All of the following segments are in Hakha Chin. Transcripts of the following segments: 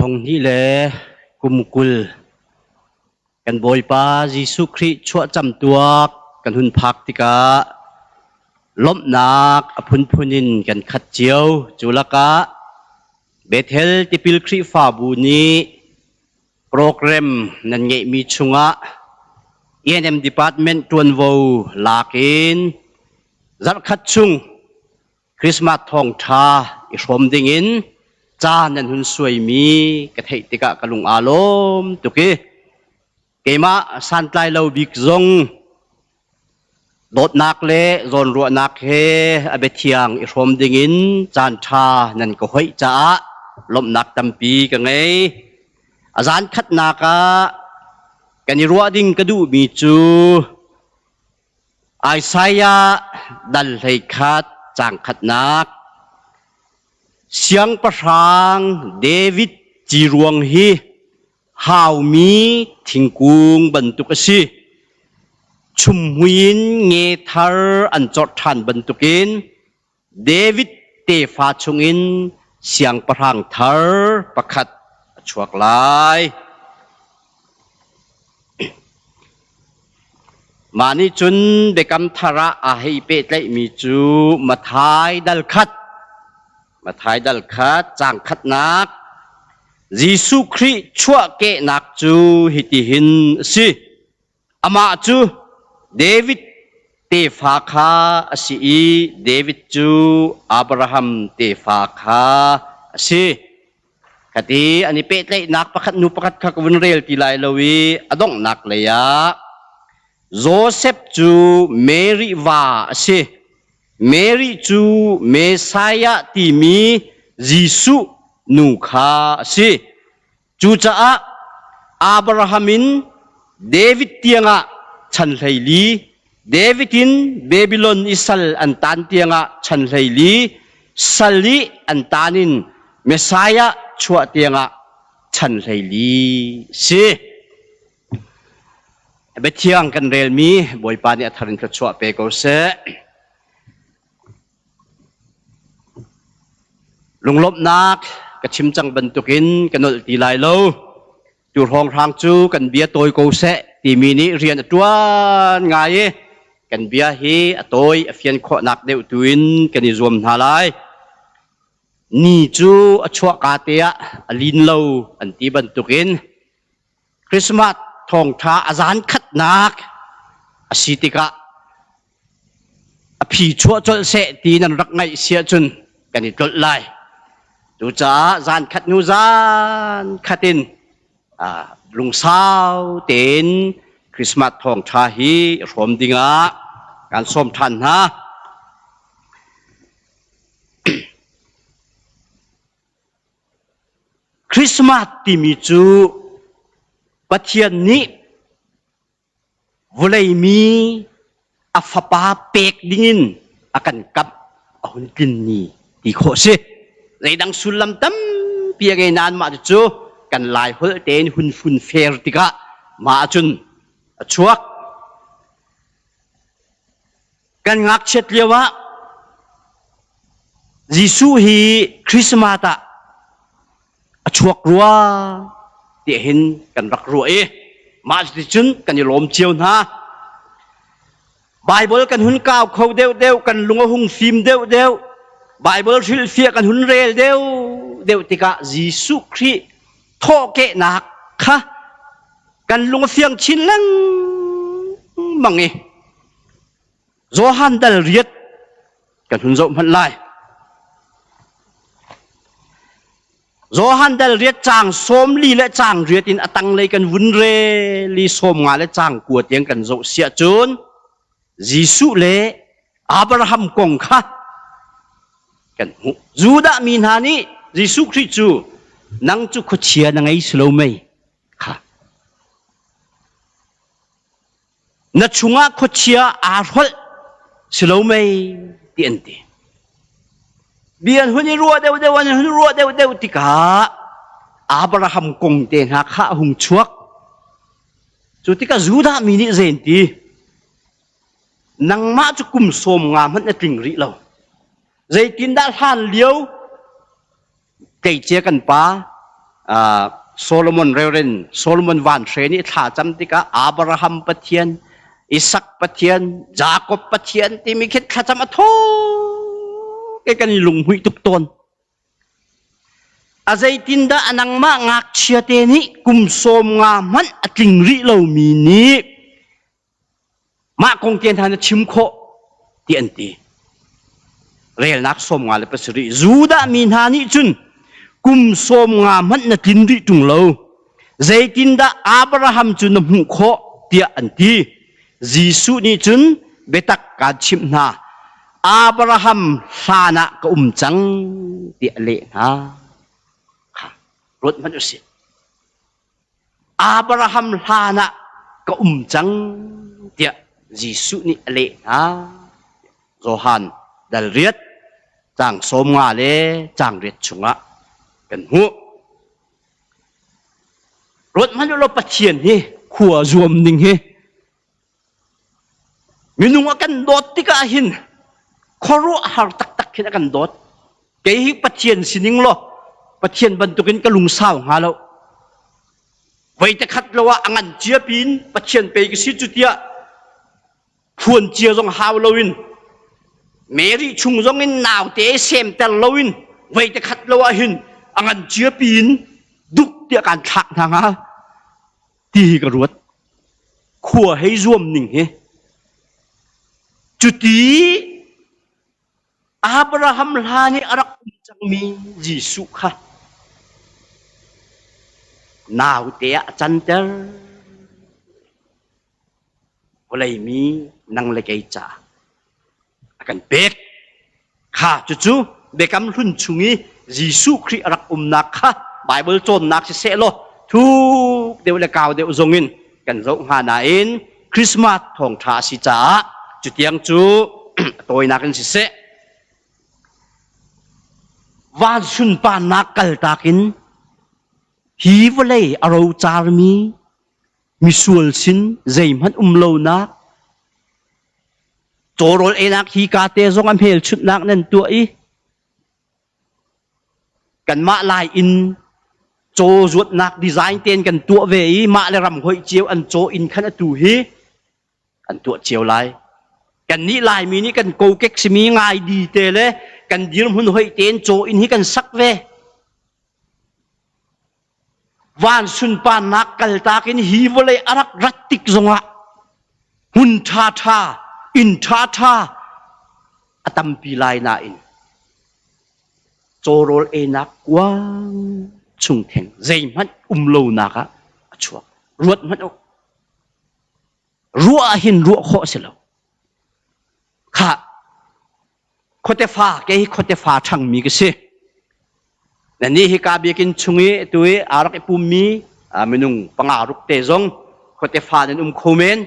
2020 kan Bawipa Jesuh Khrih chuahcam tuak kan hun phak tikah lawmhnak a phunphun in kan khat cio. Cu lakah Bethel Tipil Khrihfabu nih program nan ngeihmi chungah E&M Department ṭuanvo lak in zarhkhat chung Christmas thawngṭha i hrawm dingin ca nan hun suaimi ka theih tikah ka lung aa lawm tuk i keimah santlai lo bik zong dawtnak le zawnruahnak he a biathiang i hrawm dingin caanṭha nan ka hoih caah lawmhnak tampi ka ngei. A zan khatnak ah kan i ruah ding ka duhmi cu Isaiah dal 11 caang khatnak Siangpahrang David ciruang hi haumi thingkung bantuk a si. Chumhmui in nge thar an corh ṭhan bantukin David tefa chungin siangpahrang thar pakhat a chuak lai. Mah nih cun Biakam Thar ah aa hei pehtlaihmi cu Matthai dal khat, Matthai dal khat caang khatnak Jesuh Khrih chuahkehnak cu hitihin a si. Amah cu David tefa kha a si i David cu Abraham tefa kha a si. Khati an i pehtlaihnak pakhat hnu pakhat kha ka vun rel ti lai lo i a donghnak lei ah Josef cu Mary va a si. Mary cu Messiah timi Jesuh nu kha a si. Cucaah Abraham in David tiangah chan 14, David in Babylon i sal an taan tiangah chan 14, sal i an taan in Messiah chuah tiangah chan 14 si. Biathiang kan relmi Bawipa nih a thar in thluachuah pe ko seh. Lunglawmhnak ka chim cang bantukin ka nolh ti lai lo. Tu hrawnghrang cu kan bia tawi ko seh timi nih rian a ṭuan ngai i kan bia hi a tawi a fian khawhnak deuh tu in kan i zuam hna lai. Ni cu a chuahka te ah a lin lo an ti bantukin Christmas thawngṭha a zan khatnak a si tikah a phi chuah colh seh ti nan rak ngaih si ahcun kan i tlolh lai. Cucaah zan khat hnu zan khat in lungsau tein Christmas thawngṭha hi hrawm dingah kan sawm ṭhan hna. Christmas timi cu Pathian nih vawleimi a fapa pek dingin a kan kamh a hun tlin ni ti khawh si. Zeidang sullam tampi a ngei nain mah cu kan Lai holh tein hun fun fer tikah mah ahcun a chuak. Kan ngakchiat lio ah Jesuh hi Christmas ah a chuak rua ti hin kan rak ruah i mah cuticun kan i lawm cio hna. Bible kan hun kau kho deuhdeuh, kan lung a hung fim deuhdeuh, Bible hrilhfiah kan hun rel deuhdeuh tikah Jesuh Khrih thawhkehnak kha kan lung a fiang chin lengmang i Johan dal riat kan hun zoh hmanh lai. Johan dal riat caang 40 le caang riat in a tanglei kan vun rel i 50 le caang 9 tiang kan zoh siah cun Jesuh le Abraham kong kha kan hmuh. Judah mi hna nih Jesuh Khrih cu nang cu khuachia na ngei si lo mei kha Na chungah khuachia aa hrolh si lo mei ti an ti. Bia an hun i ruah deuhdeuh an hun ruah deuhdeuh tikah Abraham kong te hna kha a hung chuak. Cu tikah Judah mi nih zei an ti? Nangmah cu kum 50 hmanh na tling rih lo. Zeitindah hlan lio tleicia kan pa Solomon Reverend Solomon Van Hre nih thla cam tikah Abraham Pathian, Isak Pathian, Jakob Pathian timi khi thlacam a thaw ke kan i lunghmuih tuk tawn. A zeitindah a nangmah ngakchia te nih kum 50 hmanh a tling rih lomi nih Mah kong te hna na chim khawh ti an ti. Relnak 57 Judah mi hna nih cun kum 50 hmanh na tlin rih ṭung lo. Zeitindah Abraham cu na hmuh khawh tiah an ti. Jesuh nih cun biatak kaan chimh hna. Abraham hlan ah ka um cang tiah a leh hna. Kha ruat hmanh u sih. Abraham hlan ah ka um cang tiah Jesuh nih a leh hna. Johan dal riat caang 50 le caang riat chungah kan hmuh. Ruat hmanh u law Pathian hi khua zuam ning hi Minung a kan dawt tikah hin khuaruahhar taktak khin a kan dawt. Kei hi Pathian sining law Pathian bantukin ka lungsau hnga lo. Voi te khat lo ah a ngan cia pin Pathian pei ka si cu tiah phuan cia zong hau loin Mary chung zong in naute semter loin voi te khat lo ah hin a ngan cia pin duk tiah kan thlak hna hnga. Ti hi ka ruat. Khua hei zuam ning hi. Cuti Abraham hlan i a rak um cangmi Jesuh kha naute ah a canter. Vawlei mi nang le kei caah a kan pek. Kha cucu Biakam Hlun chung i Jesuh Khrih a rak umnak kha Baibal cawnnak siseh law thuk deuh le kau deuh zong in kan zoh hnga nain Christmas thawngṭha a si caah cutiang cu a tawinak in siseh van sunparnak kaltak in hi vawlei a rocarmi misual sin zeihmanh um lonak Cawrawl einak hi ka te zong a hmelchunhnak nan tuah i kanmah Lai in caw zuatnak design tein kan tuah ve i mah le ram hoih cio an caw inn khan atu hi an tuah cio lai. Kannih Laimi nih kan kokek simi ngaidi te le kan dirhmun hoih tein caw inn hi kan sak ve. Van sunparnak kaltak in hi vawlei a rak rat tik zongah hmun ṭhaṭha, inn ṭhaṭha a tampi lai nain cawrawl einak kuang chung theng zeihmanh um lonak ah a chuak. Ruat hmanh u. Ruah hin ruah khawh a si lo. Khah, khuatefa kei hi khuatefa ṭhangmi ka si. Nannih hika biakinn chung i atu i aa rak i pummi minung panga ruk te zong khuatefa nan um kho men.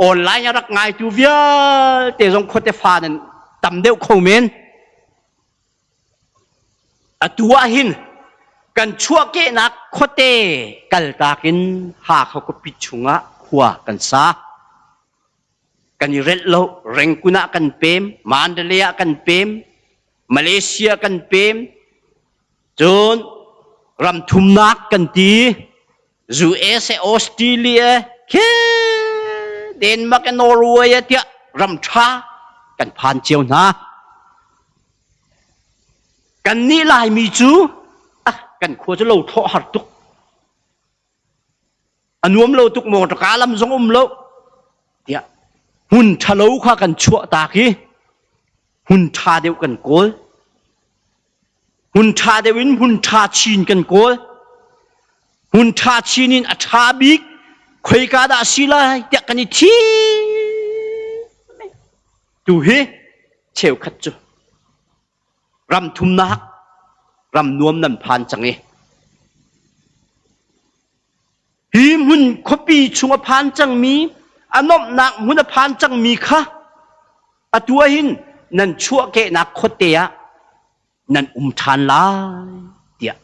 Online a rak ngaitu vialte zong khuatefa nan tam deuh kho men. Atu ah hin kan chuahkehnak khuate kaltak in Hakha khuapi chungah khua kan sa. Kan i relh lo. Rengkun ah kan pem, Mandalay ah kan pem, Malaysia kan pem, cun ram thumnak kan ti, US, Australia, khi Denmark, Norway tiah ram ṭha kan phan cio hna. Kannih Laimi cu ah kan khua cu lo thlawh har tuk. A nuam lo tuk mawṭaka lam zong um lo tiah hmun ṭhalo kha kan chuah tak i hmun ṭha deuh kan kawl. Hmun ṭha deuh in hmun ṭha chin kan kawl. Hmun ṭha chin in a ṭha bik khoika dah a si lai tiah kan i thim. Tu hi cheukhat cu ram thumnak ram nuam nan phan cang i hi hmun khuapi chung a phan cangmi a nuamhnak hmun a phan cangmi kha atu ah hin nan chuahkehnak khuate ah nan um ṭhan lai tiah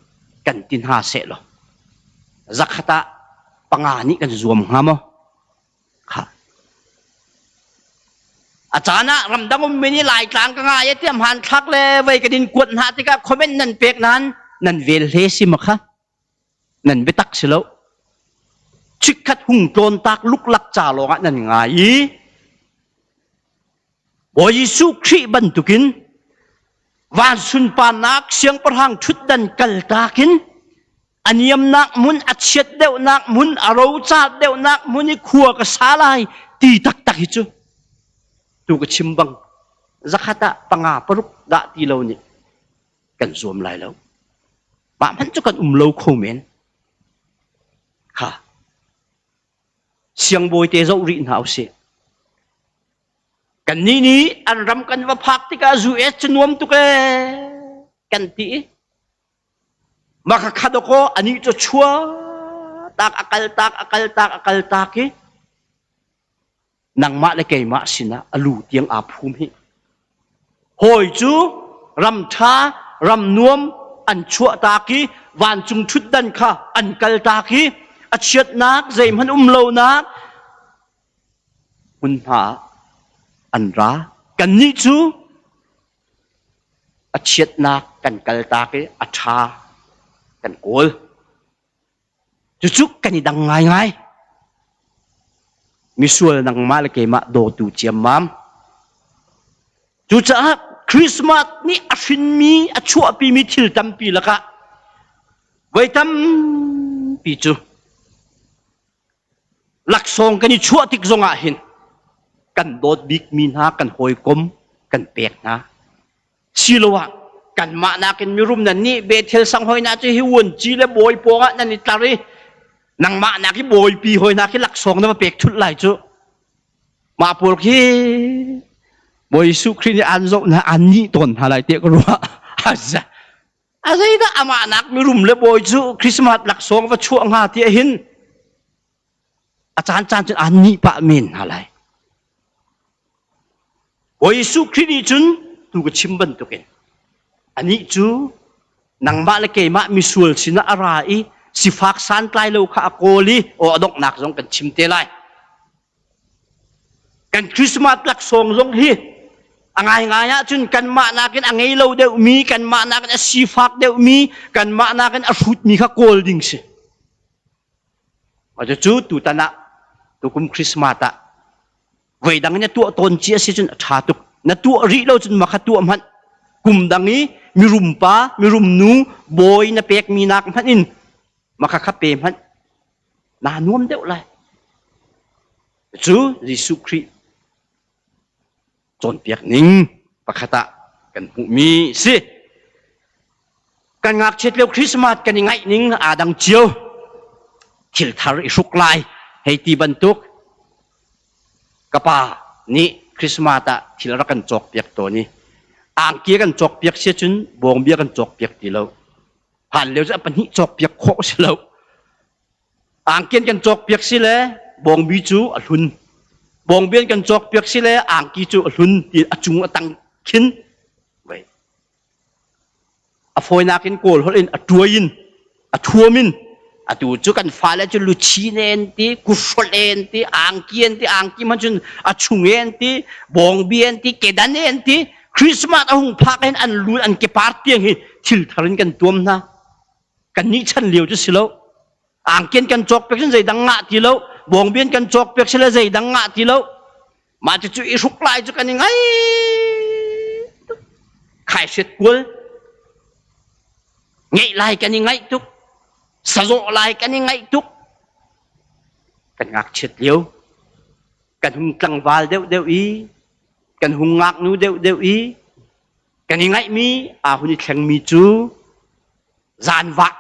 kan ti hna seh law zakhat ah panga nih kan zuam hnga maw? Kha. A caan ah ramdang ummi nih Laitlang ka ngai tiah hmanthlak le vei kan in kuat hna tikah comment nan pek nain nan vel hle si ma kha? Nan biatak si lo. Chikkhat hung tlawn tak luklak ca lawngah nan ngai i Bawi Jesuh Khrih bantukin van sunparnak siangpahrang ṭhutdan kaltak in a niamnak hmun, a chiat deuhnak hmun, a roca deuhnak hmun i khua ka sa lai ti taktak hi cu tu ka chim bang zakhat ah panga paruk dah ti lo nih kan zuam lai lo. Mah hmanh cu kan um lo kho men. Kha siangbawi te zoh rih hna usih. Kannih nih an ram kan va phak tikah US cu nuam tuk ee kan ti i mah kha khat awkaw anih cu chua tak a kal tak a kal tak a kal tak i nangmah le keimah sinah a lu tiang aa phum hi. Hawi cu ram ṭha, ram nuam an chuahtak i vancung ṭhutdan kha an kaltak i a chiatnak zeihmanh um lonak hmunhma ah an ra. Kannih cu a chiatnak kan kaltak i a ṭha kan kawl. Cucu kan i dang ngaingai. Misual nangmah le keimah dawtu ciammam. Cucaah Christmas nih a hrinmi, a chuahpimi thil tampi lakah voi tampi cu laksawng kan i chuah tik zongah hin kan dawt bikmi hna kan hawikom kan pek hna. Siloah kanmah nakin mirum nan nih Bethel sang hoi na cu hi vuanci le bawi pawng ah nan i tlar i nangmah nak hi bawipi hoi na khi laksawng na va pek thulh lai cu. Mah pawl khi Bawi Jesuh Khrih nih an zoh hna an nih tawn hna lai tiah ka ruah. A zeidah amah nak mirum le bawi cu Christmas laksawng va chuah hnga tiah hin a caan caan cun an nih pah men hna lai. Bawi Jesuh Khrih nih cun tu ka chim bantukin anih cu nangmah le keimah misual sinah a ra i sifak santlai lo kha a kawl i aw a donghnak zong kan chim te lai. Kan Christmas laksawng zong hi a ngaingai ahcun kanmah nakin a ngei lo deuhmi, kanmah nakin a sifak deuhmi, kanmah nakin a hrutmi kha kawl ding si. Cucu tutan ah tukum Christmas ah voi dang in na tuah tawn ci a si cun a ṭha tuk. Na tuah rih lo cun makha tuah hmanh. Kum dang i mirum pa, mirum nu, bawi na pekmi nak hmanh in makha kha pe hmanh. Naa nuam deuh lai. Cu Jesuh Khrih cawnpiak ning pakhat ah kan hmuhmi si. Kan ngakchiat lio Christmas kan i ngaih ning aa dang cio. Thil thar i hruk lai hei ti bantuk ka pa nih Christmas ah thil rak kan cawkpiak tawn i angki kan cawkpiak si cun bawng bia kan cawkpiak ti lo. Hlan lio cu a pahnih cawkpiak khawh si lo. Angkian kan cawkpiak si le bawngbi cu a hlun. Bawngbian kan cawkpiak si le angki cu a hlun ti a cung a tang khin. Wei. A fawinak in kawl holh in a tuai in a thuam in atu cu kan fale cu luchin en ti kuhrolh en ti angki en ti angki man cun a chung en ti bawngbi en ti kedan en ti Christmas a hung phak in an lu an ke par tiang hi thil thar in kan tuam hna. Kannih chan lio cu si lo. Angkian kan cawk pek cun zeidang ngah ti lo. Bawngbian kan cawk pek sile zeidang ngah ti lo. Mah cucu i hruk lai cu kan i ngai tuk. Khaihriat kual ngeih lai kan i ngaih tuk. Sazawh lai kan i ngaih tuk. Kan ngakchiat lio. Kan hung tlangval deuhdeuh i kan hung ngaknu deuhdeuh i kan i ngaihmi aa hun i thlengmi cu zanvah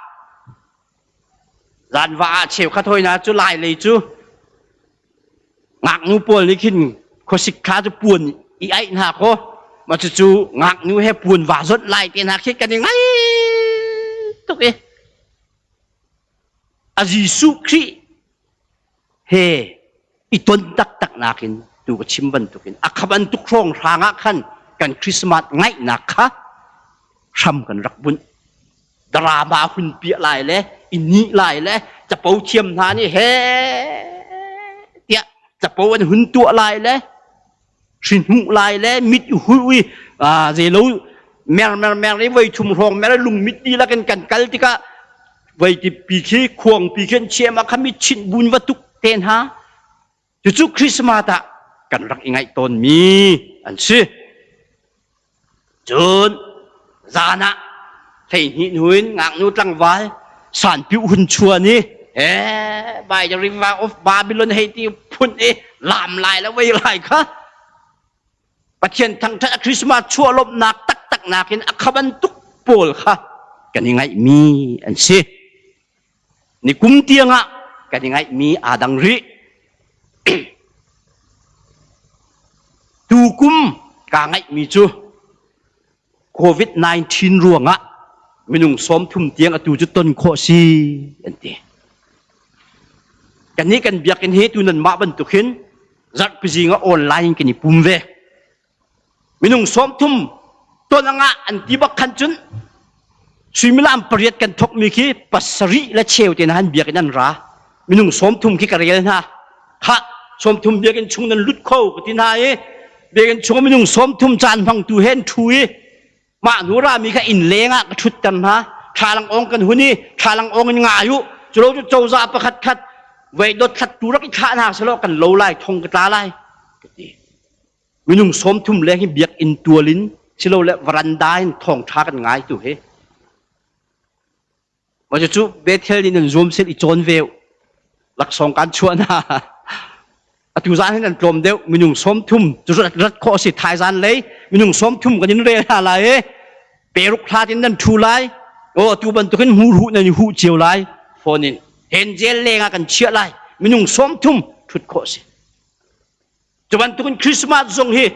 zanvah ah cheukhat hoi hna cu lai lei cu ngaknu pawl nih khin khuasik kha cu puan i aih hna kaw mah cucu ngaknu he puan va zawnh lai te hna khi kan i ngai tuk i a Jesuh Khrih he i ton taktak nakin tu ka chim bantukin a kha bantuk hrawng hrang ah khan kan Christmas ngaihnak kha hram kan rak bunh. Drama hun piah lai le i nih lai le capo thiam hna nih he tiah capo an hun tuah lai le hri hnuh lai le mit hui zeilo mer mer mer i voi thum hrawng mer lung mit dihlak in kan kal tikah. Veitippi khi khuangpi khi an chiah ma kha mi chinh bun va tuk te hna. Cucu Christmas ah kan rak i ngaih tawnmi an si. Cun zan ah 12 hnu in ngaknu tlangval sanpiuh hun chuan i eh by the river of Babylon hei ti phun i lam lai le vei lai kha Pathian thangṭhat a Christmas chuah lawmhnak taktak nakin a kha bantuk pawl kha kan i ngaihmi an si. Nikum tiangah kan i ngaihmi aa dang rih. Tukum kaa ngaihmi cu COVID-19 ruangah minung 30 tiang atu cu ton khawh si an ti. Kannih kan biakinn hi tu nanmah bantuk hin zarhpi zing ah online kan i pum ve. Minung 30 ton a ngah an ti bak khan cun suimilam 8 kan thokmi khi pasarih le cheu te han biakinn an ra. Minung 30 khi ka rel hna. Khah 30 biakinn chung nan lut kho ka ti hna i biakinn chung minung 30 caan hmangtu he an ṭhu i mah hnu rami kha inn leng ah ka ṭhutter hna. Thlalang ong kan hun i thlalang ong in ngai u. Culo cu cozah pakhat khat vei dot thlattu rak i thlah hna selaw kan lo lai thong ka tla lai ka ti. Minung 30 leng hi biakinn tual in silole varanda in thawngṭha kan ngai tu hi. Mah cu Bethel nih nan zuam sel i cawn ve laksawng kan chuah hna. Atu zan hin an tlawm deuh minung 30 cu rat khawh a si thaizan lei minung 30 kan in rel hna lai i peruk hlat in nan ṭhu lai. O atu bantukin hmurhuh nan i huh cio lai phone in henjel leng ah kan chiah lai minung 30 ṭhut khawh a si. Cu bantukin Christmas zong hi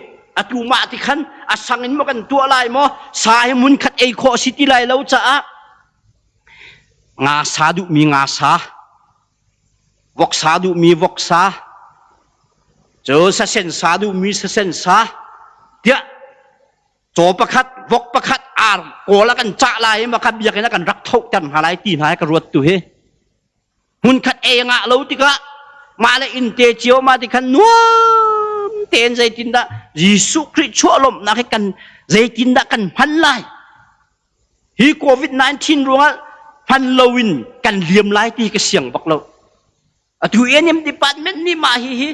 atu mah ti khan a sang in maw kan tuah lai maw sa hi mun khat ei khawh si ti lai lo caah nga sa duhmi nga sa voksa duhmi voksa cu sasen sa duhmi sasen sa tiah caw pakhat vok pakhat ar kawl a kan cah lai i maka biakinn a kan rak thohter hna lai ti hna ka ruat tu hi Hmunkhat ei ngah lo tikah mah le inn te cio ma ti khan nuam tein zeitindah Jesuh Khrih chuah lawmhnak hi kan zeitindah kan hman lai? Hi COVID-19 ruangah hman loin kan liam lai ti ka siang bak lo. Atu NM department nih mah hi hi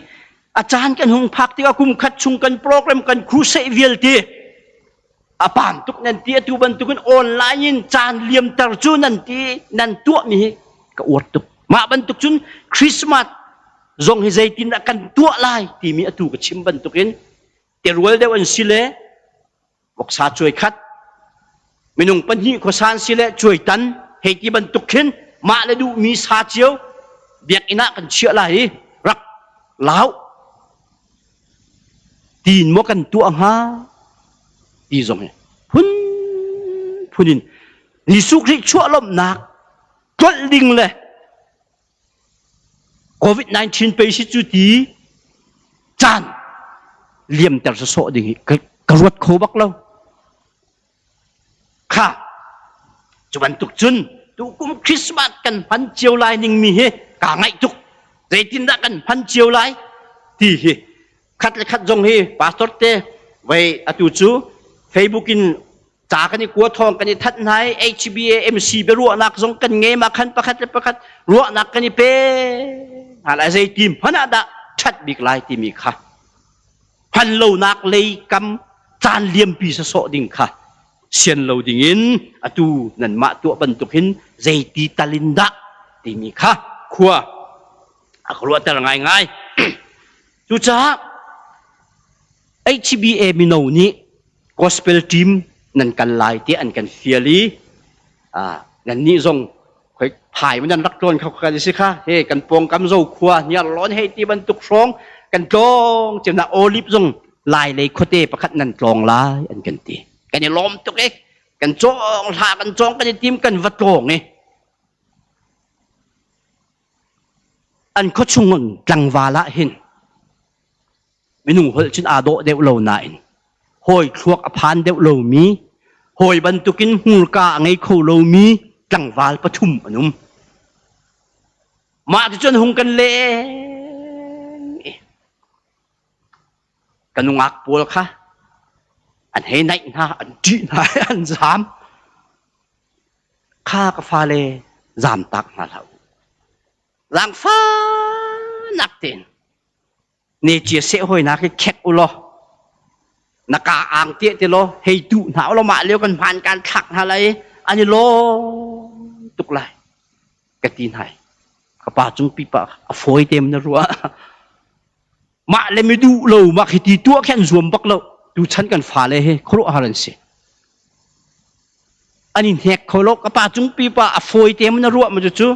a caan kan hung phak tikah kum khat chung kan program kan crusade vialte a pam tuk nan ti atu bantukin online in caan liamter cu nan ti nan tuahmi hi ka uar tuk mah bantuk cun Christmas zong hi zeitindah kan tuah lai timi atu ka chim bantukin terual deuh an si le voksa cuai khat minung pahnih khuasan si le cuai tan hei ti bantuk khin mah le duhmi sa cio biakinn ah kan chiah lai i rak lau Tiin maw kan tuah hnga ti zong hi phun phun in Jesuh Khrih chuah lawmhnak tlolh ding le COVID-19 pei si cu ti caan liamter sawsawh ding hi ka ruat kho bak lo. Kha cu bantuk cun tukum Christmas kan hman cio lai ning mi hi kaa ngaih tuk. Zeitindah kan hman cio lai ti hi khat le khat zong hi pastor te vei atu cu Facebook in ca kan i kua thawng kan i thanh hna i HBA MC biaruahnak zong kan ngei ma khan pakhat le pakhat ruahnak kan i pe hna lai zei hmanh ah dah ṭhat bik lai timi kha hman lonak lei kam caan liampi sawsawh ding kha sian lo dingin atu nanmah tuah bantuk hin zeiti tal in dah timi kha khua a ka ruahter ngaingai. Cucaah HBA mino nih gospel team nan kal lai tiah an kan fial i nannih zong khoi phai nan rak tlawn kho kan si kha he kan pawngkam zo khua hniar lawn hei ti bantuk hrawng kan tlawng cemnak olive zong lai lei khuate pakhat nan tlawng lai an kan ti kan i lawm tuk e kan cawng hla kan cawng kan i tim kan va tlawng e an khuachung tlangval ah hin Minung holh cun aa dawh deuh lo nain hawi thluak a phan deuh lomi, hawi bantukin hmurka a ngei kho lomi tlangval pathum an um. Mah cucun hung kan leng i ka nungak pawl kha an hei naih hna, an ṭih hna i an zaam. Kha ka fale. Zamtak hna hlah u. Zaangfahnak tein ne cia seh hawinak hi khek u law na ka ang tiah ti law hei duh hna u law mah lio kan hmaan kan thlak hna lai an i lawm tuk lai ka ti hna ka pa cung pipa a fawi tem na ruah mah le mi duh lo mah khi ti tuah khi an zuam bak lo tu chan kan fale he khuaruahhar an si an i hnek kho lo ka pa cung pipa a fawi tem na ruah ma cu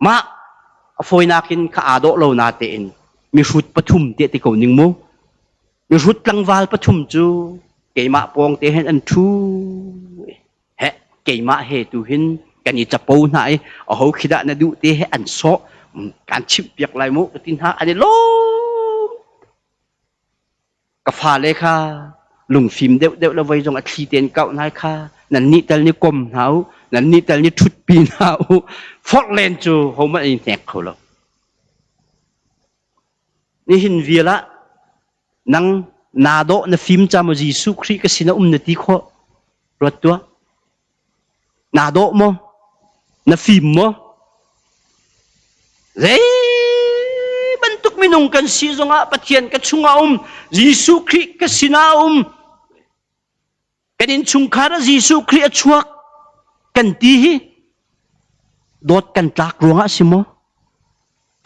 Mah a fawinak in kha aa dawh lo na tein mihrut pathum tiah ti ko ning mu. Mihrut tlangval pathum cu keimah pawng te hin an ṭhu. He keimah he tu hin kan i capo hna i aho khi dah na duh te he an sawh. Kan chimh piak lai mu ka ti hna an i lawm. Ka fale kha lungfim deuhdeuh le voi zong a thli tein kauh hna kha nan nih tal nih kom hna u, nan nih tal nih ṭhutpi hna u. Forh len cu hohmanh in hnek kho lo. Nihin vial ah nang naa dawh na fim ca maw Jesuh Khrih ka sinah um na ti khawh? Ruat tuah. Naa dawh maw? Na fim maw? Zei bantuk minung kan si zongah Pathian ka chungah um, Jesuh Khrih ka sinah um. Kan innchungkhar ah Jesuh Khrih a chuak kan ti hi dawt kan tlak ruangah si maw?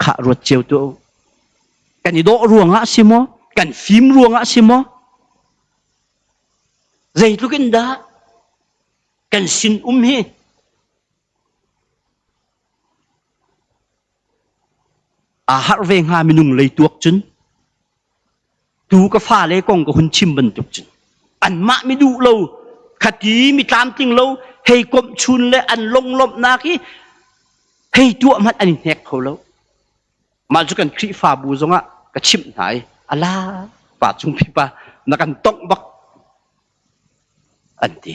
Khah ruat cio tu. Kan i dawh ruangah si maw? Kan fim ruangah si maw? Zeitluk in dah kan sin um hi aa harh ve hnga minung lei tuak cun tu ka fale kong ka hun chim bantuk cun anmah mi duh lo khati mi tlamtling lo hei komh chun le an longlawmhnak hi hei tuah hmanh an i hnek kho lo. Mah cu kan Khrihfabu zongah ka chimh hna i ala pa cung pipa na kan tongh bak an ti.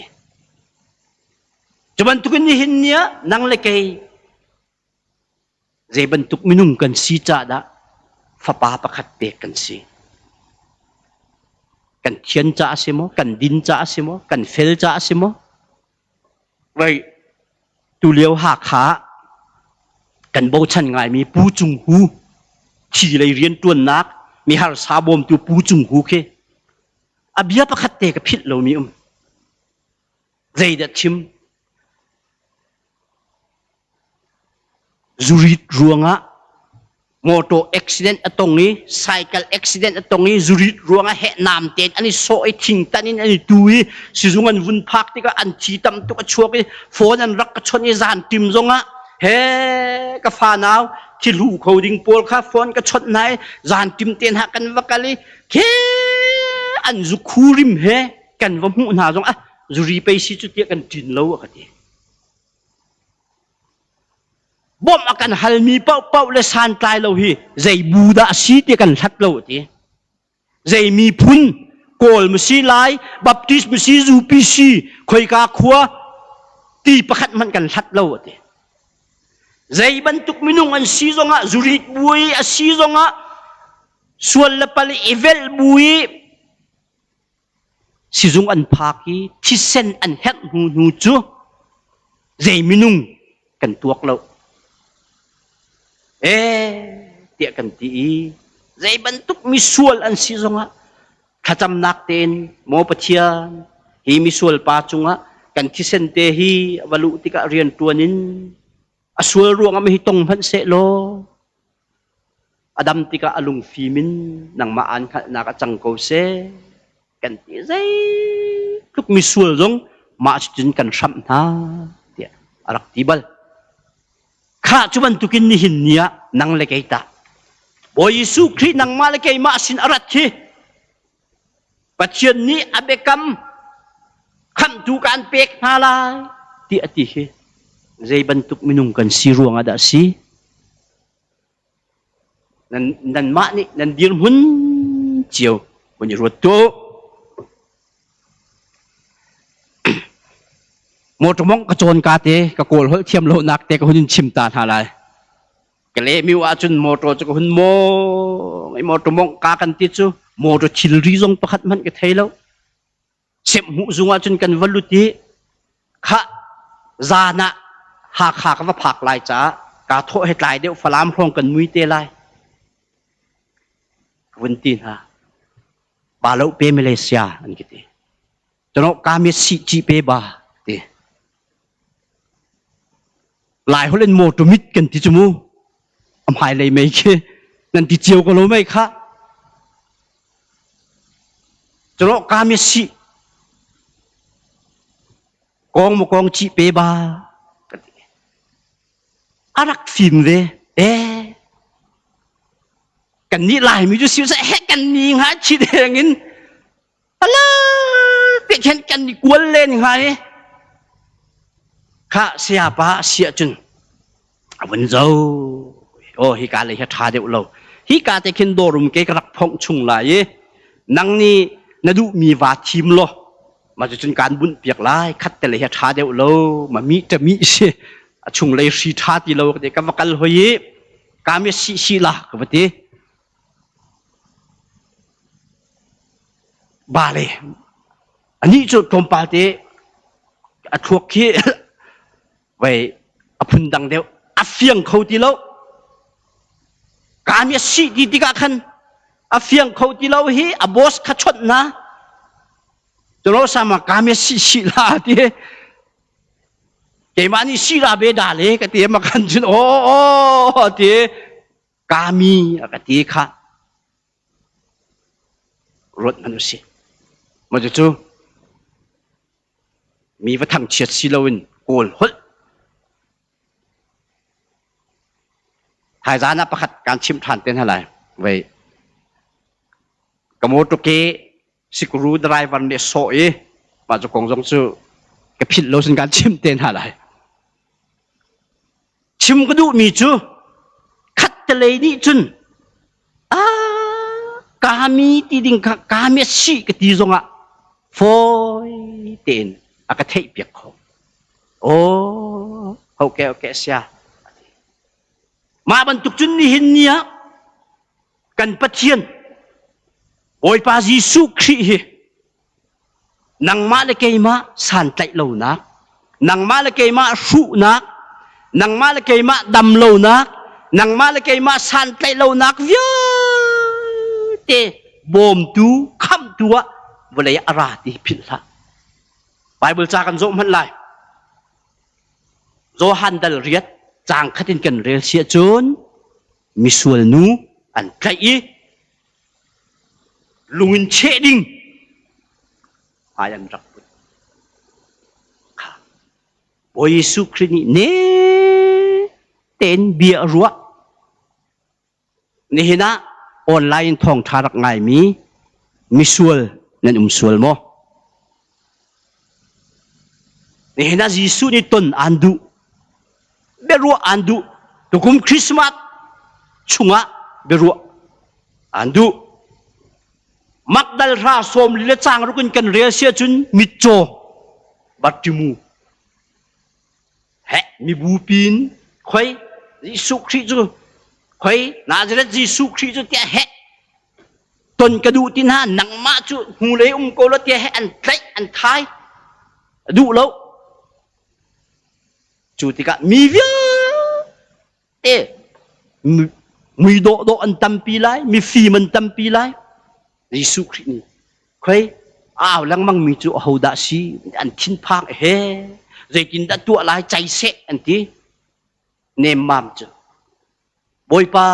Cu bantukin nihin ni ah nang le kei zei bantuk minung kan si ca dah fapa pakhat pek kan si. Kan thian ca a si maw? Kan din ca a si maw? Kan fel ca a si maw? Right. Tulio Hakha kan bochan ngaimi Pu Cung Hu thi lei rianṭuannak mi harsa bawmtu Pu Cung Hu khi a bia pakhat te ka philh lomi um. Zeidah chim? Zurit ruangah motor accident a tong i cycle accident a tong i zurit ruangah heh nam tein an i sawh i thingtan in an i tu i sizung an vun phak tikah an thi tam tuk a chuak i phone an rak ka chawnh i zan tim zongah he ka fa nau thilhu kho ding pawl kha phone ka chawnh hna i zan tim te hna kan va kal i khe an zu khu rim he kan va hmuh hna zong ah zuri pei si cu tiah kan ṭin lo a ka ti. Bawmh a kan halmi paohpaoh le santlai lo hi zei bu dah a si ti kan hlat lo a ti. Zei miphun Kawl mu si Lai, Baptist mu si UPC, khoika khua ti pakhat hmanh kan hlat lo a ti. Zei bantuk minung an si zongah zurit bui a si zongah sual le pal i velh bui Sizung an phak i thisen an herh hnu hnu cu zei minung kan tuak lo. Ee tiah kan ti i zei bantuk misual an si zongah thlacamnak tein maw Pathian hi misual pa cungah kan thisen te hi a va luh tikah rianṭuan in a sual ruangah mi hi tong hmanh seh law A dam tikah a lungfim in nangmah aan hngalhnak a cang ko seh kan ti. Zeitluk misual zong mah cutin kan hramh hna tiah a rak ti bal. Khah cu bantukin nihin ni ah nang le kei tah Bawi Jesuh Khrih nangmah le keimah sin a rat hi Pathian nih a biakam khamhtu kaan pek hna lai ti a ti hi zei bantuk minung kan si ruangah dah a si? Nanmah nih nan dirhmun cio hun i ruat tuah u. Motor mawngh ka cawn ka te ka kawl holh thiam lonak te ka hun in chim ta hna lai. Ka lehmiu ahcun motor cu ka hun mawng i motor mawngh ka kan ti cu motor thilri zong pakhat hmanh ka thei lo. Semhmuh zung ahcun kan va lut i khah zan ah. Hakha ka va phak lai caah kaa thawh he tlai deuh Falam hrawng kan mui te lai. Ka vun ti hna. Ba lo pe Malaysia an ka ti. Cano ka mi si ci pe ba ti. Lai holh in motor mit kan ti cu mu. A hmailei mei khi nan ti cio ko lo mei kha. Cano ka mi si kong mu kong ci pe ba ka ti. A rak fim ve. Eh kan nih Laimi cu si he kan ni nga chi deng in Ala te khin kan i kual len hnga i kha sayapa a si ahcun a vun zo. Oh hika lei hi a ṭha deuh lo. Hika te khin dawrum ke ka rak phongh chung lai i nang nih na duhmi vaa thim law mah cucun kaan bunh piak lai khat te lei hi a ṭha deuh lo ma mi ṭami si a chunglei hri ṭha ti lo ka ti ka va kal hoi i ka mi si si la ka va ti. Bale anih cu tlawmpal te a thluak khi vei a phundang deuh a fiang kho ti lo. Kaa mi a sih ti tikah khan a fiang kho ti lo hi a boss kha chawnh hna. Culo sama kaa mi a sih sih la ti. Keimah nih sih la be da le ka ti ma khan cun aw aw ti. Kami a ka ti kha ruat hmanh usih. Mah cucu mi va thangchiat si loin kawl holh. Thaizan ah pakhat kaan chimh ṭhan te hna lai. Vei ka motor ke sikru driver nih sawh i mah cu kong zong cu ka philh lo sin kaan chimh te hna lai. Chim ka duhmi cu khattelei nih cun kami ti ding kha kami a si ka ti zongah fawi tein a ka theihpiak kho. Oh, okay, okay, sia. Mah bantuk cun nihin ni ah kan Pathian Bawipa Jesuh Khrih hi Nangmah le keimah santlaih lonak, nangmah le keimah hruhnak, nangmah le keimah dam lonak, nangmah le keimah santlaih lonak vialte bawmtu, khamhtu ah vawlei ah a ra ti philh hlah. Bible ca kan zoh hmanh lai. Johan dal riat caang khat in kan rel si ahcun misual nu an tlaih i lung in cheh ding hmai an rak put. Kha Bawi Jesuh Khrih nih ne tein bia a ruah. Nihin ah online thawngṭha rak ngaimi misual nan um sual maw? Nihin ah Jesuh nih ton aan duh. Biaruah aan duh. Tukum Christmas chungah biaruah aan duh. Makdal hra sawm li le chang ruk in kan rel sia cun mitcaw Bartimu he mibu pin khoi Jesuh Khrih cu khoi Nazareth Jesuh Khrih cu tiah he ton ka duh ti hna nangmah cu hnulei um ko lo tiah he an tlaih an thai a duh lo Cu tikah mi vialte mui dawhdawh an tampi lai, mifim an tampi lai. Jesuh Khrih nih khoi au lengmang mi cu ahodah si an thinphang he zeitindah tuah lai cai seh an ti. Nemmam cu Bawipa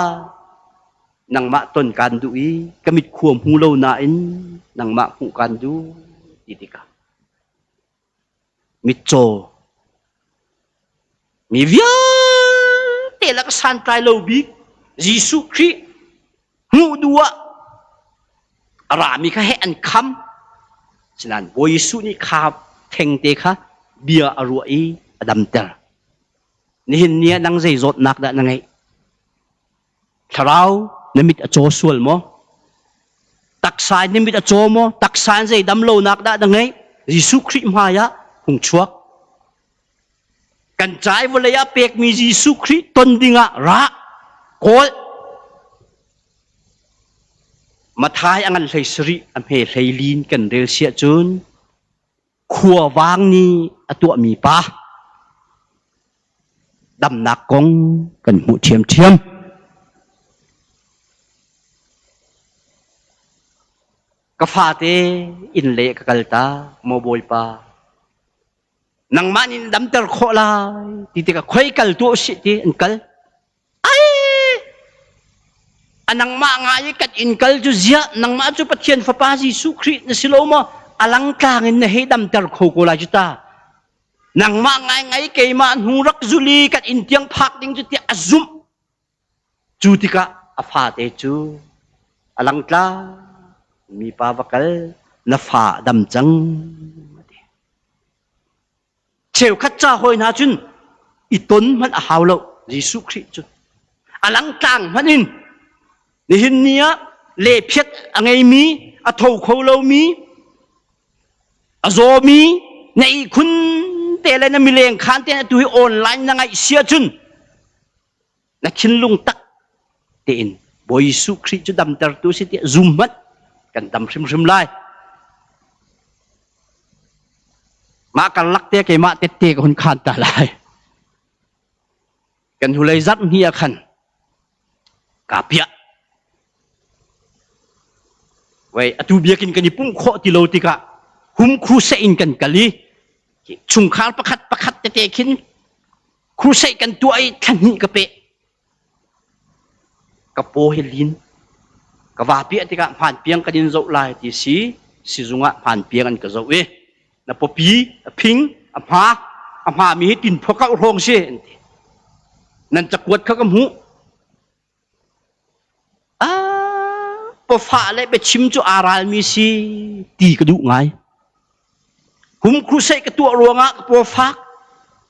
nangmah ton kaan duh i ka mit khua hmu lo nain nangmah hmuh kaan duh ti tikah Mitcaw mi vialte lak santlai lo bik Jesuh Khrih hmuh duh ah a rami kha heh an kham. Sinain Bawi Jesuh nih kha thengte kha bia a ruah i a damter. Nihin ni ah nang zei zawtnak dah na ngeih? Thlarau na mit a caw sual maw? Taksa in na mit a caw maw? Taksa in zei dam lonak dah na ngeih? Jesuh Khrih hmai ah hung chuak. Kan cai vawlei ah pekmi Jesuh Khrih ton dingah ra kawl. Mathai a ngan hlei sarih a hme hlei lin kan rel siah cun khuavang nih a tuahmi pa. Damnak kong kan hmuh ṭhiamṭhiam. Ka fate inn le ka kal ta, maw Bawipa. Nangmah nih na damter khawh lai ti tikah khoi kal tuah usih ti an kal. Ai! A nangmah ngai i kan inn kal cu ziah nangmah cu Pathian Fapa Jesuh Khrih na si lo maw? A langtlang in na hei damter kho ko lai cu ta. Nangmah ngaingai keimah hnu rak zuli kan inn tiang phak ding cu tiah a zumh. Cu tikah a fate cu a langtlang mipa va kal na fa a dam cang a ti. Cheukhat ca hawi hna cun i ton hmanh a hau lo Jesuh Khrih cu. A langtlang hmanh in nihin ni ah lephiat a ngeimi, a tho kho lomi, a zawmi, na ihkhun te le na mileng khan te atu hi online na ngaih sia cun na thinlung tak tein Bawi Jesuh Khrih cu damtertu si tiah zum hmanh kan dam hrimhrim lai. Mah karlak te keimah tette ka hun khan ta lai. Kan hulei zarh hni ah khan kaa piah. Wei atu biakin kan i pumh khawh ti lo tikah hum crusade in kan kal i chungkhar pakhat pakhat tete khin Crusade kan tuah i thla hnih ka peh. Ka paw hi lin. Ka va piah tikah hmanpiang kan in zoh lai ti si. Sizung ah hmanpiang an ka zoh i na pawpi a phing a hma a hma mi hi tin phua kauh hrawng si an ti. Nan cakuat kha ka hmuh. Ah, pawfah le biachim cu aa ralmi si ti ka duh ngai. Hum crusade ka tuah ruangah ka pawfak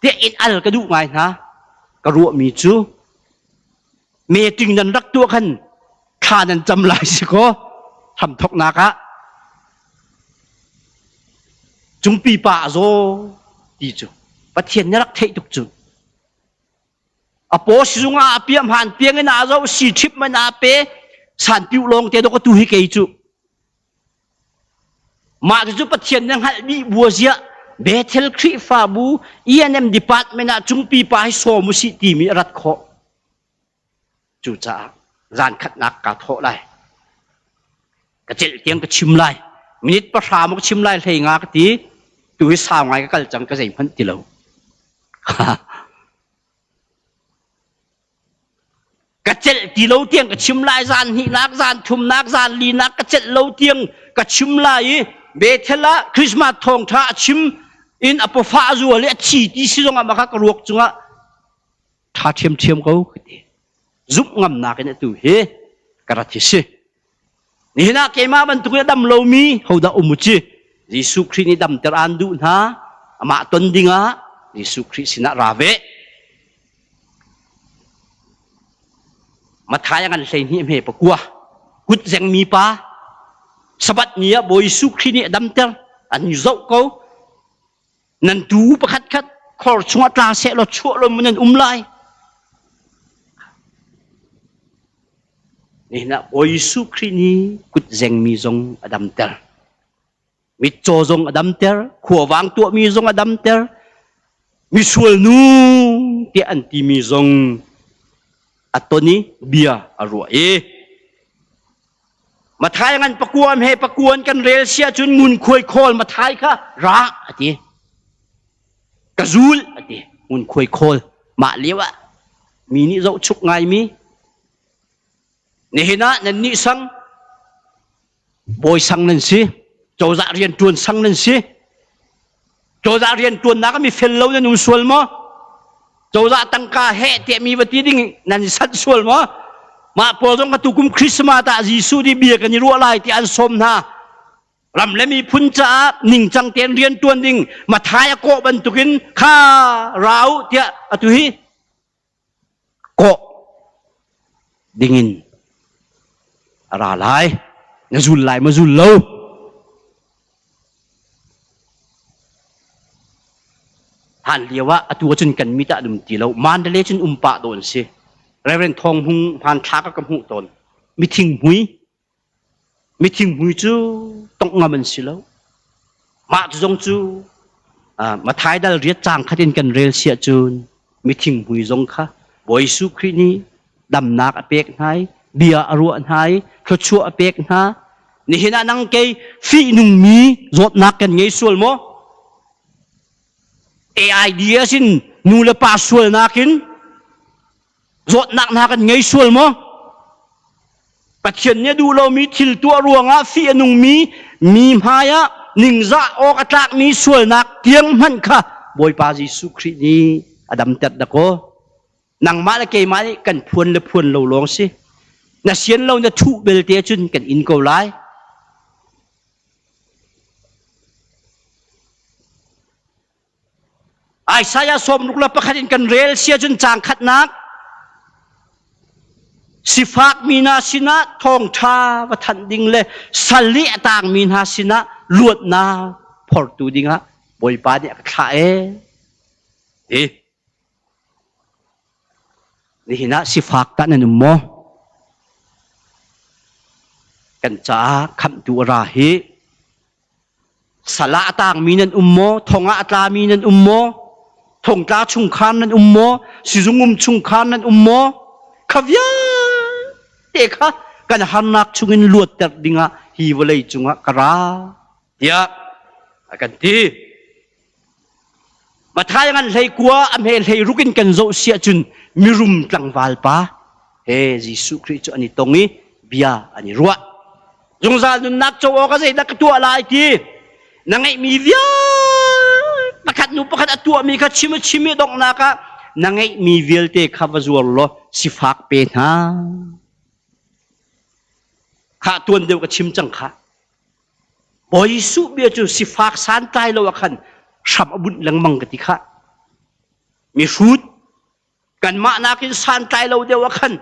tiah in al ka duh ngai hna. Ka ruahmi cu meeting nan rak tuah khan thla nan cam lai si kaw hramthoknak ah cungpi pa a zaw ti cu Pathian nih rak theih tuk cu. A paw sizung ah a piah hmaan piang in aa zoh si ṭhip man aa pe san piu lawng te dok tu hi kei cu mah cu Pathian na hngalh dih bua ziah Bethel Khrihfabu ENM department ah cungpi pa hi sawm usih timi a rat khawh cucaah zan khatnak kaa thawh lai ka celh tiang ka chim lai minute pahra maw ka chim lai hlei nga ka ti tu hi sau ngai ka kal cang ka zeihmanh ti lo Ka celh ti lo tiang ka chim lai zan hnihnak zan thumnak zan linak ka celh lo tiang ka chim lai i Bethel ah Christmas thawngṭha a chim in a pawfah a zual i a thi ti si zongah mah kha ka ruak cungah ṭha ṭhiamṭhiam ko ka ti. Zumh ngamnak in atu hi ka rat hi si. Nihin ah keimah bantuk in a dam lomi hodah um u ci? Jesuh Khrih nih damter aan duh hna. Amah ton dingah Jesuh Khrih sinah ra ve. Matthai a ngan 12 hme pakua. Kut zengmi pa Sabbath ni ah Bawi Jesuh Khrih nih a damter. An zoh ko. Nan tuu pakhat khat khor chungah tla seh law chuah lo nan um lai. Nihin ah Bawi Jesuh Khrih nih kut zengmi zong a damter. Mitcaw zong a damter, khuavang tuahmi zong a damter, misual nu tiah an timi zong a ton i bia a ruah i Mathai ngan pakuam he pakuan kan rel sia cun ngunkhuai khawl Mathai kha ra a ti. Ka zul a ti. Ngunkhuai khawl mah lio ah mi nih zohchuk ngaimi nihin ah nannih sang bawi sang nan si cozah rianṭuan sang nan si cozah rianṭuannak ah mi fel lo nan um sual maw cozah tangka heh tiah mi va ti ding nan i sanh sual maw mah pawl zong ka tukum Christmas ah Jesuh nih bia kan i ruah lai tiah an sawm hna ram le miphun caah ningcang tein rianṭuan ding Mathai a kawh bantukin kha ra u tiah atu hi kawh dingin a ra lai na zul lai ma zul lo hlan lio ah atu ahcun kan mit ah an um ti lo Mandalay cun um pah dawn si Reverend Thawng Hmung hmanthlak a ka hmuh tawn mithing hmui mithing hmui cu tongh ngam an si lo mah cu zong cu Mathai dal riat cang khat in kan rel siah cun. Mithinghmui zong kha Bawi Jesuh Khrih nih damnak a pek hna i bia a ruah hna i thluachuah a pek hna. Nihin ah nang kei fihnungmi zawtnak kan ngei sual maw? AIDS in nu le pa sualnak in zawtnak hna kan ngei sual maw? Pathian nih a duh lomi thil tuah ruangah fih a nungmi mi hmaiah ningzah awk a tlakmi sualnak tiang hmanh kha Bawipa Jesuh Khrih nih a damter dakaw. Nangmah le keimah nih kan phuan le phuan lo lawng si. Na sian lo na thuh belte cun kan in ko lai. Isaiah 61 in kan rel sia cun caang khatnak sifak mi hna sinah thawngṭha va thanh ding le sal i a tangmi hna sinah luatnak phortu dingah Bawipa nih a ka thlah ee. Hi. Nihin ah sifak tah nan um maw? Kan caah khamhtu a ra hi Sal ah a tangmi nan um maw? Thong ah a tlami nan um maw? Thongtla chungkhar nan um maw? Sizung um chungkhar nan um maw? Kha vialte kha kan harnak chungin luatter dingah hi vawlei cungah ka ra tiah a kan ti. Mathai ngan hlei kua a hme hlei ruk in kan zoh siah cun mirum tlangval pa he Jesuh Khrih cu an i tong i bia an i ruah. Zungzal nunnak co awk ah zeidah ka tuah lai ti na ngeihmi vialte pakhat hnu pakhat a tuahmi kha chim a chim i donghnak ah na ngeihmi vialte kha va zuar law sifak pe hna. Khah tuan deuh ka chim cang khah. Bawi Jesuh bia cu sifak santlai lo ah khan hram a bunh lengmang ka ti khah. Mihrut kanmah nakin santlai lo deuh ah khan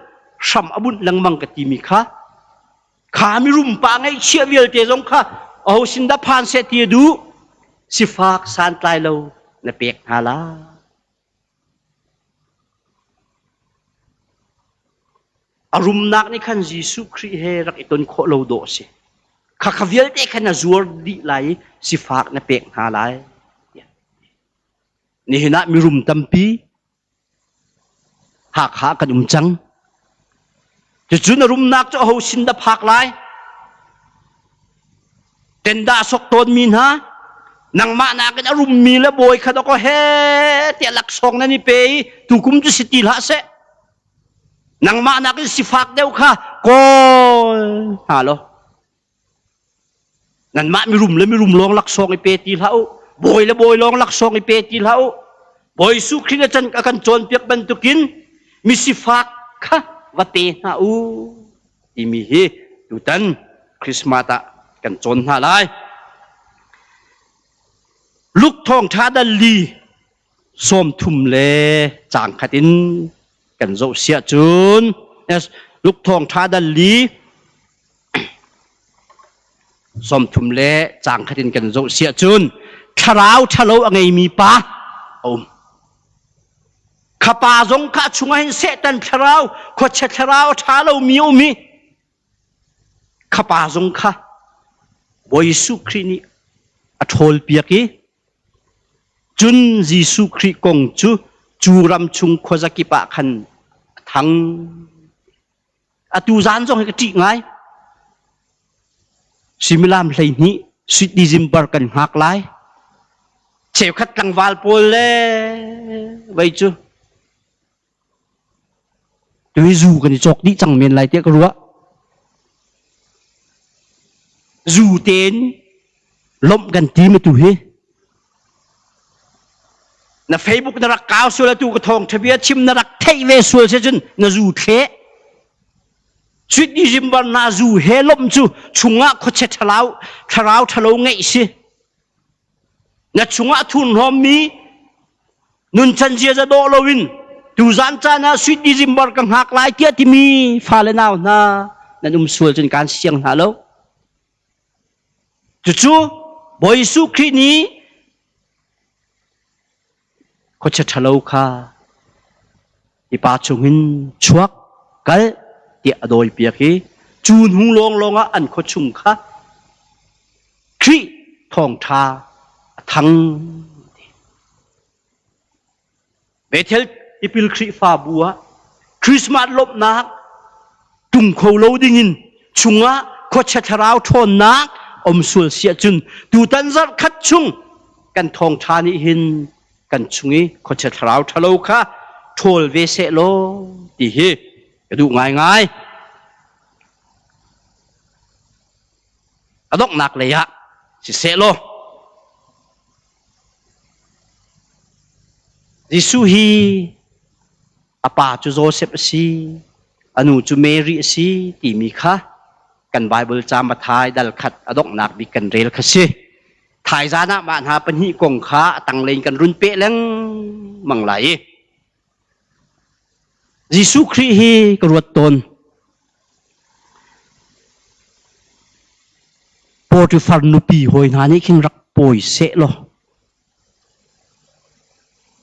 hram a bunh lengmang ka timi kha kha mirum pa ngaihchia vialte zong kha aho sin dah phan seh ti a duh sifak santlai lo na pek hna la. A rumnak nih khan Jesuh Khrih he rak i ton khawh lo dawh a si. Khakha vialte khan na zuar dih lai i sifak na pek hna lai. Nihin ah mirum tampi Hakha kan um cang. Cucu na rumnak cu aho sin dah phak lai? Tendah sok tawnmi hna, nangmah nakin a rummi le bawi kha dawkaw he tiah laksawng nan i pe i tukum cu si ti hlah seh. Nangmah nakin sifak deuh kha kawl hna law nanmah mirum le mirum lawng laksawng i pe ti hlah u. Bawi le bawi lawng laksawng i pe ti hlah u. Bawi Jesuh Khrih a can a kan cawnpiak bantukin misifak kha va pe hna u timi hi tutan Christmas ah kan cawn hna lai. Luke thawngṭha dal li 30 le caang khat in kan zoh siah cun Luke thawngṭha dal li 30 le caang khat in kan zoh siah cun thlarau ṭhalo a ngeimi pa a um. Kha pa zong kha a chungah hin Satan thlarau, khuachia thlarau a ṭha lomi a um i kha pa zong kha Bawi Jesuh Khrih nih a ṭhawlpiak i Cun Jesuh Khrih kong cu cu ram chung khuazakip ah khan a thang. Atu zan zong hi ka ṭih ngai. Suimilam 12 Sweet December kan hngak lai. Cheukhat tlangval pawl le vei cu Tui zu kan i cawk dih cang men lai tiah ka ruah. Zu tein lawmh kan tim atu hi. Na Facebook na rak kau sual atu ka thawng bia chim na rak theih ve sual se cun na zu thle. Sweet December na zu he lawmh cu chungah khuachia thlarau thlarau thalo ngeih si. Na chungah thurhnawmmi nuncan ziaza dawh loin tuzan caan ah sweet December ka hngak lai tiah timi fale nau hna nan um sual cun kaan siang hna lo. Cucu Bawi Jesuh Khrih nih khuachia ṭhalo kha hi pa chungin chuak kal tiah a dawipiak i cu hnu lawnglawng ah an khuachung kha Khrih thawngṭha a thang. Bethel. Tipil Khrihfabu ah Christmas lawmhnak tung kho lo dingin chungah khuachia thlarau ṭhawnnak om sual si ahcun tutan zarh khat chung kan thawngṭha nih hin kan chung i khuachia thlarau ṭhalo kha ṭhawl ve seh law ti hi ka duh ngaingai. A donghnak lei ah siseh law Jesuh hi a pa cu Joseph a si, a nu cu Mary a si timi kha kan Bible ca Matthai dal khat a donghnak bik kan rel kha si. Thaizan ah mah hna pahnih kong kha a tanglei in kan run peh lengmang lai i Jesuh Khrih hi ka ruat tawn. Potifar nupi hawi hna nih khin rak pawi seh law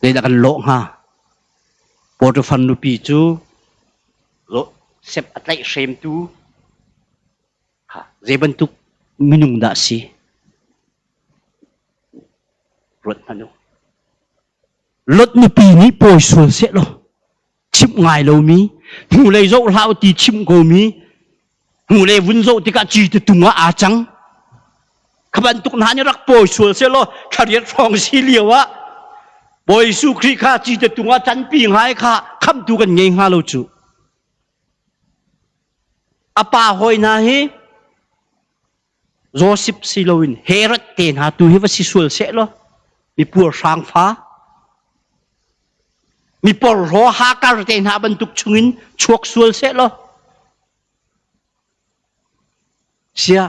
zeidah kan lawh hnga? Potifar nupi cu sep a tlaihhremtu zei bantuk minung dah a si? Ruat hmanh u. Lot nupi nih pawi sual seh law chimh ngai lomi hnulei zoh hlah u ti chimh komi hnulei vun zoh tikah ci tung ah aa cang. Kha bantuk hna nih rak pawi sual seh law thlariat hrawng si lio ah Bawi Jesuh Khrih kha ci tung ah canpi ngai kha khamhtu kan ngei hnga lo cu. A pa hawi hna hi Joseph si loin Herod te hna tu hi va si sual seh law mi puarhrang fa mi porhlaw hakar te hna bantuk chungin chuak sual seh law sia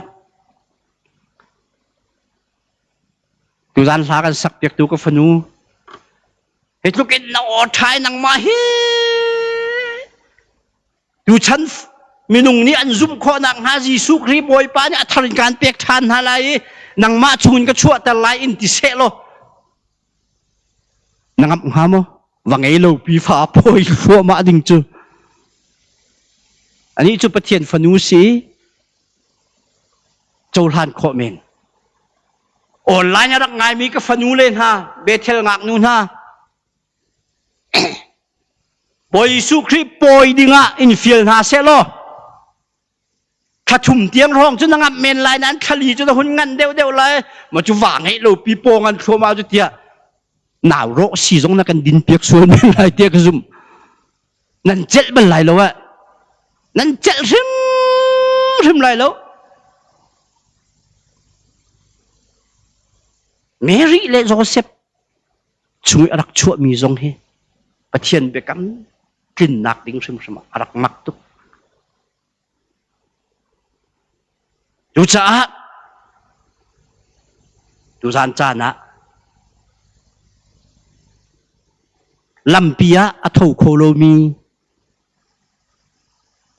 tuzan hla kan sak piak tu ka fanu hi tluk in na aw ṭhai nangmah hi Tuchan minung nih an zumh khawh nakhnga Jesuh Khrih Bawipa nih a thar in kaan pek ṭhan hna lai i nangmah chungin ka chuahter lai in ti seh law na ngamh hnga maw? Va ngei lo pi fa phawi thluahmah ding cu. Anih cu Pathian fanu si cohlan khawh men. Online a rak ngaimi ka fanu le hna, Bethel ngaknu hna, Bawi Jesuh Khrih pawi dingah in fial hna seh law thla thum tiang hrawng cu na ngamh men lai nain thlali cu na hun ngan deuh deuh lai ma cu va ngeih lo pi paw ngan thluahmah cu tiah nau rawh si zong na kan din piak sual men lai tiah ka zumh nan celh bal lai lo ah nan celh hrim hrim lai lo Mary le Joseph chung i a rak chuahmi zong hi Pathian biakam tlinnak ding hrimhrim ah a rak mak tuk. Cucaah tuzan caan ah lampi ah a tho kho lomi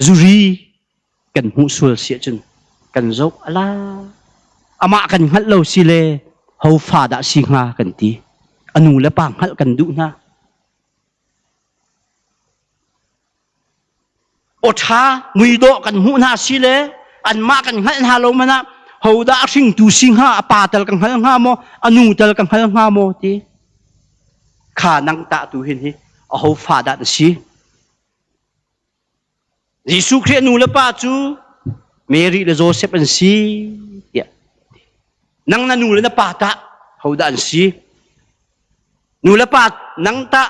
zuri kan hmuh sual si ahcun kan zoh ala amah kan hngalh lo si le ho fa dah si hnga kan ti a nu le pa hngalh kan duh hna aw ṭha muidawh kan hmuh hna si le anmah kan hngalh hna lo man ah ho dah a hringtu si hnga a pa tal ka hngal hnga maw a nu tal ka hngal hnga maw ti kha nang tah tu hin hi a ho fa dah na si Jesuh Khrih a nu le pa cu Mary le Joseph an si tiah nang na nu le na pa tah hodah an si nu le pa nang tah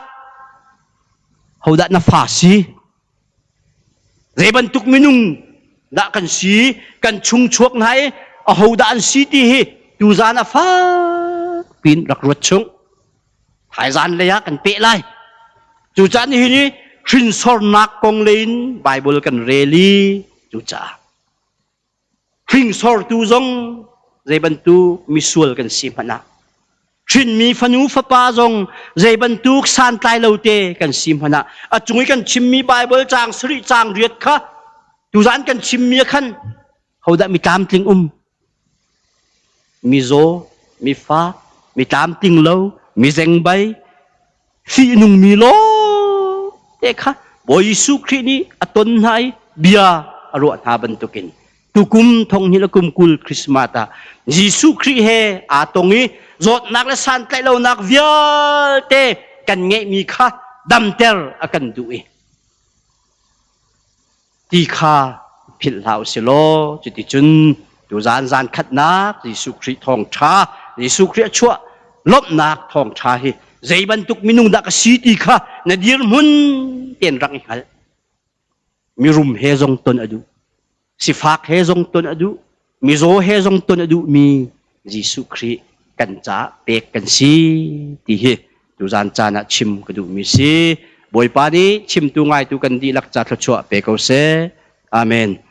hodah na fa si zei bantuk minung dah kan si kan chung chuak hna i ahodah an si ti hi tuzan a fak pin rak ruat chung Thaizan lei ah kan peh lai. Cucaah nihin hi hrinsornak kong lei in Bible kan rel i cucaah hringsortu zong zei bantuk misual kan si hmanh ah hrinmi fanu fapa zong zei bantuk santlai lo te kan si hmanh ah a cung i kan chimmi Bible caang sarih caang riat kha tuzan kan chimmi ah khan hodah mi tlamtling um Mizaw, mifa, mi tlamtling lo, mi zengbai, fihnungmi lawngte kha Bawi Jesuh Khrih nih a ton hna i bia a ruah hna bantukin tukum thonghnih le kum 20 Christmas ah Jesuh Khrih he aa tong i zawtnak le santlaih lonak vialte kan ngeihmi kha. damter a kan duh i ti kha philh hlah u si law cuticun tuzan zan khatnak Jesuh Khrih thawngṭha Jesuh Khrih a chuah lawmhnak thawngṭha hi zei bantuk minung dah ka si ti kha na dirhmun tein rak i hngal. Mirum he zong ton a duh, sifak he zong ton a duh, mizaw he zong ton a duhmi Jesuh Khrih kan caah pek kan si ti hi tuzan caan ah chim ka duhmi si. Bawipa nih chimtu ngaitu kan dihlak ca thluachuah pe ko seh. Amen.